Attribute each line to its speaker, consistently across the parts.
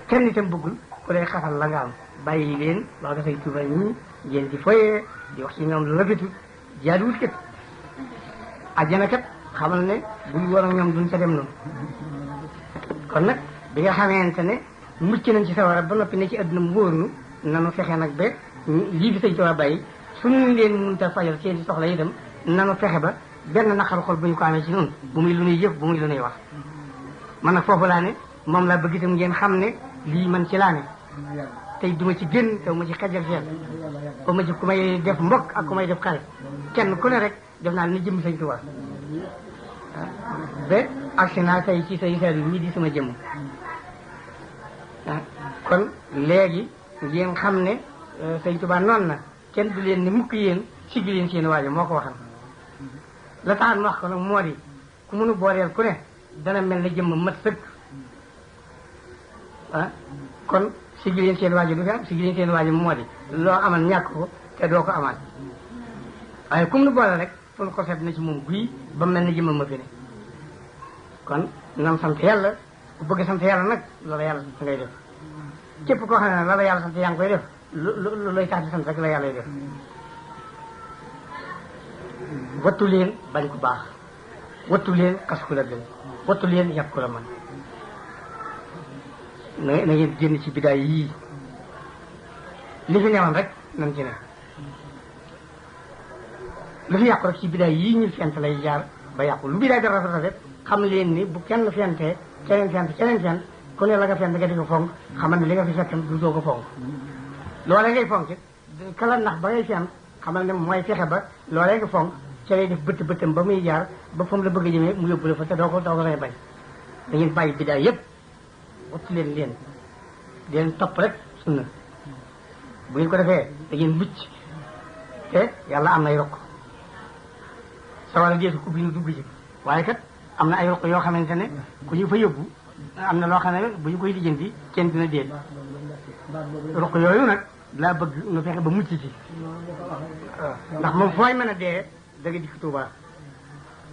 Speaker 1: kenn itam bëggul ku lay xasal la nga am bàyyi leen wax nga say tuba ñi ngeen di foyee di wax ci ñoom lu rafetul jaaduwul kat àjjana kat xamal ne buñ woon ak ñoom duñ ca dem noonu kon nag bi nga xamante ne mucc nañ ci sawara ba noppi ne ci àdduna mu wóor nu nanu fexe nag ba lii fi sëñ Tuubaa bàyyi suñu leen mënta fajal seen soxla itam nanu fexe ba benn naqaru xol bu ñu ko amee ci noonu bu muy lu nuy yëf bu muy lu nuy wax man nag foofu laa ne moom laa bëgg itam ngeen xam ne lii man ci laa ne tey duma ci génn te ma ci xajal seen ba ma ci ku may def mbokk ak ku may def xarit kenn ku ne rek def naa ni jëm sëñ Tuubaa ba agsi naa tey ci say xel yi di sama jëmm kon léegi ngeen xam ne sëñ Tuubaa noonu na kenn du leen ni mukk yéen siggi leen seen waajo moo ko waxal la taxan wax ko nag moo di ku mënu booleel ku ne dana mel ne jëmm mat sëkk kon siggi leen seen waajo du fi am siggi leen seen waajo moo di loo amal ñàkk ko te doo ko amaat waaye ku mënu booleel rek fu ko seet na ci moom guy ba mel ne jëmm ma fi ne kon nam sant yàlla ku bëgg sant yàlla nag loola yàlla sant ngay def képp koo xam ne nag la yàlla sant yaa ngi koy def lu lay tax di sant rek la yàlla def wattu leen bañ ku baax wattu leen xas ku la gën wattu leen yàpp ku la man na ngeen génn ci bidaay yii li fi newoon rek nan ci ne lu fi yàqu rek ci bidaay yii ñu fent lay jaar ba yàqu lu bidaay da rafet rafet xam leen ni bu kenn fentee keneen fent ku ne la nga fent nga di ko fonk xamal ne li nga fi fekk du soo ko fonk loolee ngay fonk kala nax ba ngay fent xamal ne mooy fexe ba loolee nga fonk ca lay def bëttam ba muy jaar ba fa mu la bëgg a jëmee mu yóbbu la fa te doo ko lay bañ da ngeen bàyyi bidaay yëpp wattu leen di leen topp rek sunna bu ngeen ko defee da ngeen mucc te yàlla am na ay rokk sawara deesu ko bi ñu dugg ci waaye kat am na ay rokk yoo xamante ne ku ñu fa yóbbu am na loo xam ne bu ñu koy lijjanti kenn dina déet rokk yooyu nag laa bëgg nu fexe ba mucc ci ndax moom fooy mën a dee da nga dikk Tuubaa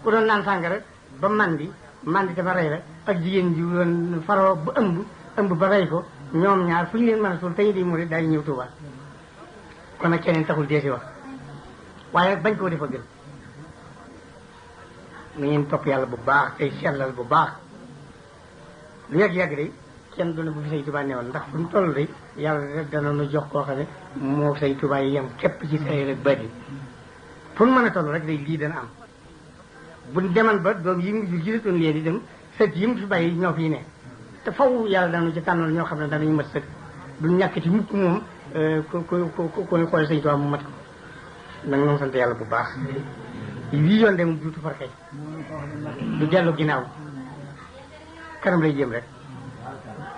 Speaker 1: ku doon naan sàngara ba mandi te ba rey la ak jigéen ji doon faroo ba ëmb ba rey ko ñoom ñaar fu ñu leen mën a suul tey di murid daañu ñëw Tuubaa kon nag keneen taxul dee si wax waaye bañ koo defa gën na ngeen topp yàlla bu baax tey sellal bu baax lu yàgg-yàgg day kenn du ne bu fi Sëñ Tuubaa newoon ndax fu mu toll day yàlla rek dana nu jox koo xam ne moo Sëñ Tuubaa yi yem képp ci say rek bari fu mu mën a toll rek day lii dana am buñ deman ba doom yi mu jur gisatoon leen di dem sët yi mu fi bàyyi ñoo fii ne te faw yàlla dana ci tànnal ñoo xam ne danañu mat sët duñ ñàkk ci mukk moom ku xool Sëñ Tuubaa mu mat ko nag noonu sant yàlla bu baax wii yoon de mu duutu farkay du dellu ginnaaw kanam lay jëm rek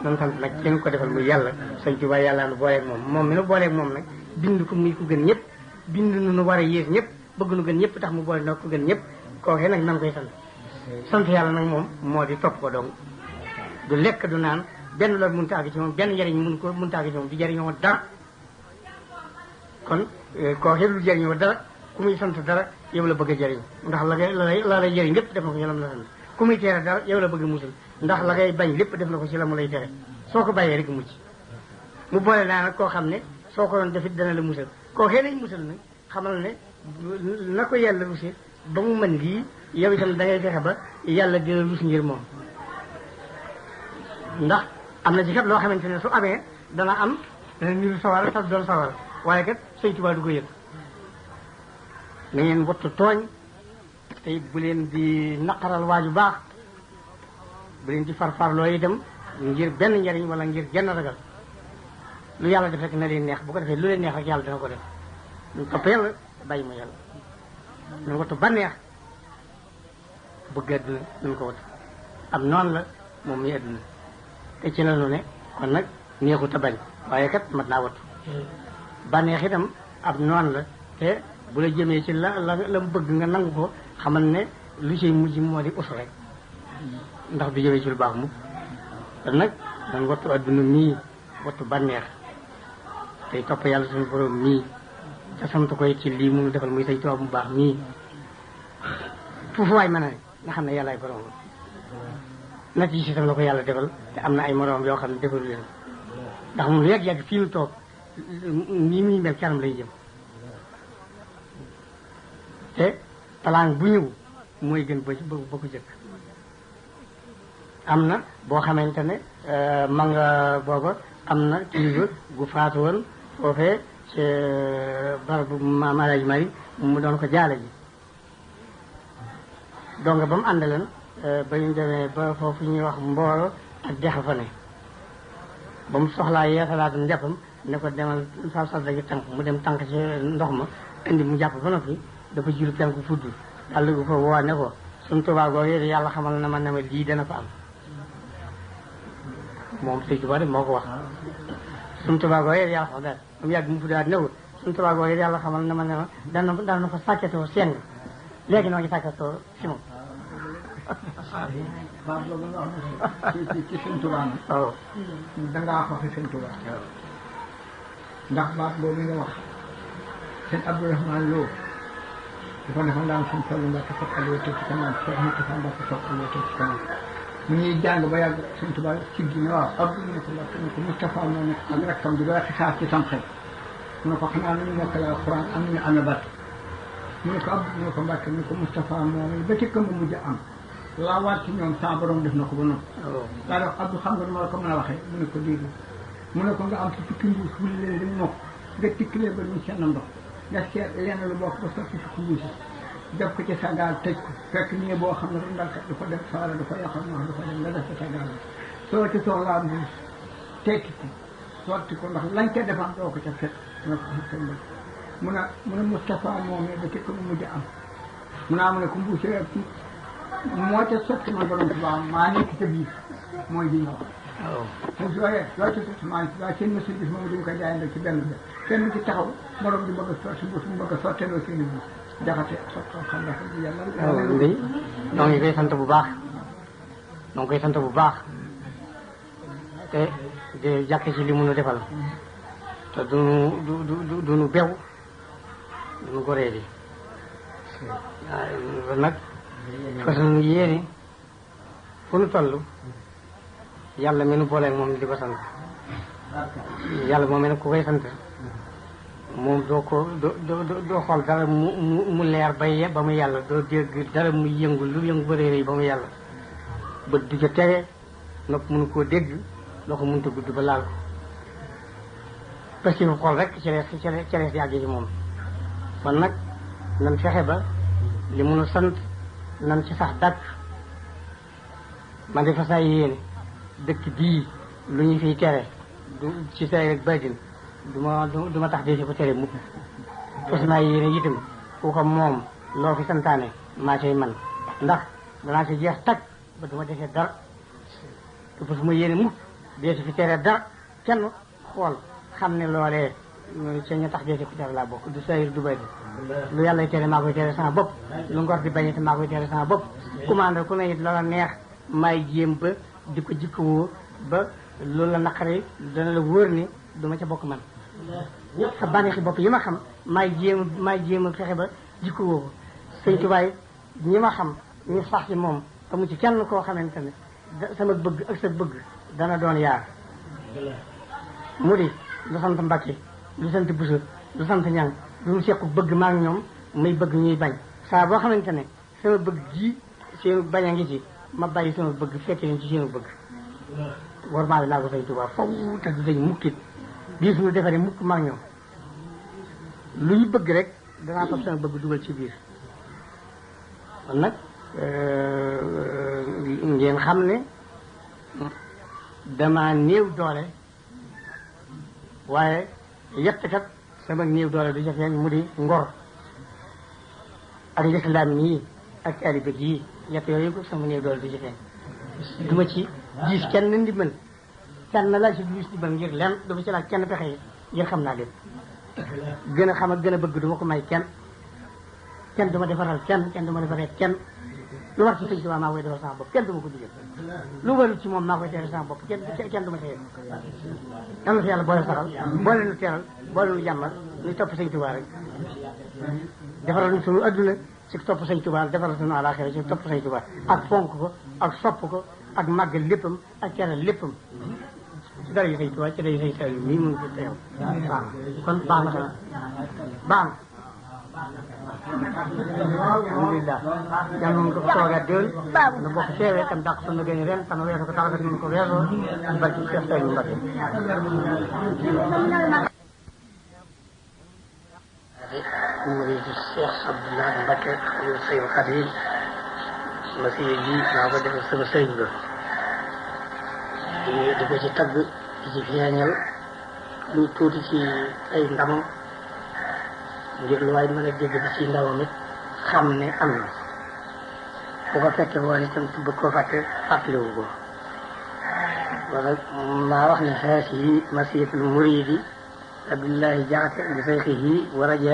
Speaker 1: noonu sant nag kenn ko defal muy yàlla Sëñ Tuubaa yàlla nu booleeg moom mi nu booleeg moom nag bind ko muy ku gën ñëpp bind nu war a yées ñëpp bëgg nu gën ñëpp tax mu boole nag ku gën ñëpp kookee nag nan koy sant yàlla nag moom moo di topp ko dong du lekk du naan benn loolu mënut a àgg ci moom benn njëriñ mënut a àgg ci moom di jëriñoo dara kon kookee du jëriñoo dara ku muy sant dara yow la bëgg a jëriñ ndax la lay jëriñ lépp def na ko ci la mu la sant ku muy tere dara yow la bëgg a musal ndax la ngay bañ lépp def na ko ci la mu lay tere soo ko bàyyee rek mucc mu boole naa nag koo xam ne soo ko doon defit dana la musal kookee lay musal nag xamal ne na ko yàlla rusé ba mu mën lii yow itam da ngay fexe ba yàlla dina rus ngir moom ndax am na ci kat loo xamante ne su amee dana am dana niru sawar sax doon sawar waaye kat Sëñ Tuubaa du ko yëg na ngeen wattu tooñ te bu leen di naqaral waaju baax bu leen di farfarloo itam ngir benn njariñ wala ngir genn ragal lu yàlla def rek na leen neex bu ko defee lu leen neex rek yàlla dina ko def ñu topp yàlla bàyyi ma yàlla ñu wattu bànneex bëgg àdduna ñu ko wattu am noonu la moom mi àdduna te ci la nu ne kon nag neexut a bañ waaye kat mat naa wattu bànneex itam ab noonu la te bu la jëmee ci la mu bëgg nga nangu ko xamal ne lu ciy mujj moo di us rek ndax du jëmee ci lu baax mukk te nag dañ wattu àdduna mii wattu bànneex tey topp yàlla suñu borom mii te sant koy ci lii mu defal muy Sëñ Tuubaa mu baax mii foofu waay mën a ne nga xam ne yàllaay borom na ci itam la ko yàlla defal te am na ay moroom yoo xam ne defalu leen ndax moom lu yàgg-yàgg fii nu toog nii muy mel kanam lay jëm te plan bu ñëw mooy gën ba ko jëkk am na boo xamante ne ma nga booba am na kilifa gu faatu woon foofee ci barabu Maam Alaaji Mari mu doon ko jaale ji donc ba mu àndaleen ba ñu demee ba foofu ñuy wax Mbooro ak dexa fa ne ba mu soxlaa yeesalaat njàppam ne ko demal sa sadda gi tànk mu dem tànk ci ndox ma indi mu jàpp ba noppi dafa jul penku fudd yàlla gu ko woo ne ko suñu Tuubaa googu yàlla xamal na ma ne ma lii dana ko am moom Sëñ Tuubaa de moo ko wax suñu Tuubaa googu yàlla xamal daal mu yàgg mu fuddaat ne ko suñu Tuubaa googu yàlla xamal na ma ne ma dana fa sàkketoo seng léegi noo ngi sàkketoo si moom
Speaker 2: baat boobu nga wax ci Sëñ Tuubaa nag
Speaker 1: waaw
Speaker 2: dangaa waxi Sëñ Tuubaa ndax baat boobu nga wax sëñ Abdourahmane Lo dafa defoon daan sëñ Fallu Mbàkke soog aloo te ci kanam Cheikh Moustapha Mbàkke soog aloo te ci kanam mu ñuy jàng ba yàgg Sëñ Tuubaa siggi ne waaw Abdou mu ne ko Mbàkke mu ne ko Moustapha moo nekk ak rakkam di ba xisaas ci sam xel mu ne ko xanaa nañu mokkal alxuraan am nañu amee baat mu ne ko Abdou mu ne ko Mbàkke mu ne ko Moustapha moom ba ci këmb mujj am laa waat ci ñoom sa borom def na ko ba noppi daa def Abdou xam nga dama la ko mën a waxee mu ne ko déedéet mu ne ko nga am ci fukki mbuus bu leen di mokk nga tikkilee ba ñu seen ndox nga seet lenn lu bokk ba sotti fukki mbuus def ko ci sa gaal tëj ko fekk nii boo xam ne rundalkat du fa dem saara du fa yàqal ndox du fa dem nga def ci sa gaal soo ci soxlaa mbuus tekki ko sotti ko ndax lañ ca defam doo ko ca fekk nga ko xam mu ne Moustapha moom ba ci ko mu mujj am mu naa mu ne ko mbuus rek moo ca sotti man borom Tuubaa maa nekk ca biir mooy bi ñu wax mu sooyee loo ci sotti maa ngi waaye seen machine bis moom duñ ko jaayandoo ci benn bi kenn ci taxaw morom di bëgg a sotti mbuus mu bëgg a sotteeloo seen i mbuus jaxate sottoo xam nga yàlla
Speaker 1: ndey ñoo ngi koy sant bu baax ñoo ngi koy sant bu baax te di jàkk ci li mun a defal te duñu bew duñu goree di waaw nag fas nu yéene fu nu toll yàlla mi nu booleeg moom di ko sant yàlla moom ne ku koy sant moom doo xool dara mu leer ba mu yàlla doo dégg dara mu yëngu lu yëngu ba réer yi ba mu yàlla bët du ca tege nopp mënu koo dégg loxo mënut a gudd ba laal ko parce que xool rek ci lees yàgg ci moom kon nag nan fexe ba li munu sant nan ci sax dàkk man de fa saa yéene dëkk bii lu ñu fiy tere du ci say rek baatin du ma tax dee si ko tere mukk fas naa yéene itam ku ko moom loo fi santaane maa cay man ndax danaa si jeex tag ba du ma defee dara te fas ma yéene mukk dee si fi tere dara kenn xool xam ne loolee ca ñu tax dee si ko tere laa bokk du sayir du baatin lu yàlla tere maa koy tere sama bopp lu ngor di bañete maa koy tere sama bopp commande ku ne it loola neex maay jéem ba di ko jikkowoo ba loolu la naqari dana la wóor ni duma ca bokk man sa bànneexi bopp yi ma xam maay jéem a fexe ba jikkowoo ko Sëñ Tuubaa ñi ma xam ñu sax ci moom amu ci kenn koo xamante ne sama bëgg ak sa bëgg dana doon yaar mu di lu sant Mbàkke lu sant Buso lu sant Ñaŋ lu sequ bëgg maa ngi ñoom muy bëgg ñuy bañ saa boo xamante ne sama bëgg ji seenu bañ a ngi ci ma bàyyi sama bëgg fekke leen ci seenu bëgg war maa naa ko Sëñ Tuubaa faw te du dañ mukkit bii suñu defaree mukk maa ngi ñoom lu ñu bëgg rek danaa fab sama bëgg dugal ci biir kon nag ngeen xam ne dama néew doole waaye yettkat sama néew doole du ca feeñ mu di ngor ak lislaam nii ak taalibe yi yett yooyu ko sama néew doole du ca feeñ duma ci gis kenn ndimbal kenn laa ci gis ndimbal ngir lenn duma ci laaj kenn pexe yi ngir xam naa lépp gën a xam ak gën a bëgg duma ko may kenn duma defaral kenn duma defaral kenn lu war ci Sëñ Tuubaa maa koy defal sama bopp kenn duma ko digal lu warul ci moom maa koy tere sama bopp kenn duma teye am na fi yàlla boole saxal boole nu teral boole nu jàmmal ñu topp Sëñ Tuubaa rek defaral nu sunu adduna ci topp Sëñ Tuubaa defaral sunu àllaaxira ci topp Sëñ Tuubaa ak fonk ko ak sopp ko ak màggal léppam ak teral léppam dara yi say tuwaay ci day say tay mii mun ci teew baax kon baax na baax alhamdulillah yàlla moom ko toogaat déwén nu bokk teewee tam dàq sunu gën ren tam weesu ko taxagat ñu ko weesoo ci barki Cheikh Saliou Mbacké muridu Cheikh Abdoulaye Mbacké xalifa Seydou Khadim masiye ji maa ko defal sama sëriñ ba di ko ci tagg di ci feeñal lu tuuti ci ay ndamam ngir lu waay mën a dégg bi ci ndawam it xam ne am na bu ko fekke woon itam tu bëgg koo fàtte fàttaliwu ko wala maa wax ne xees yi masiyatul muridi Abdullahi Jaxate bi sayxihi wa raja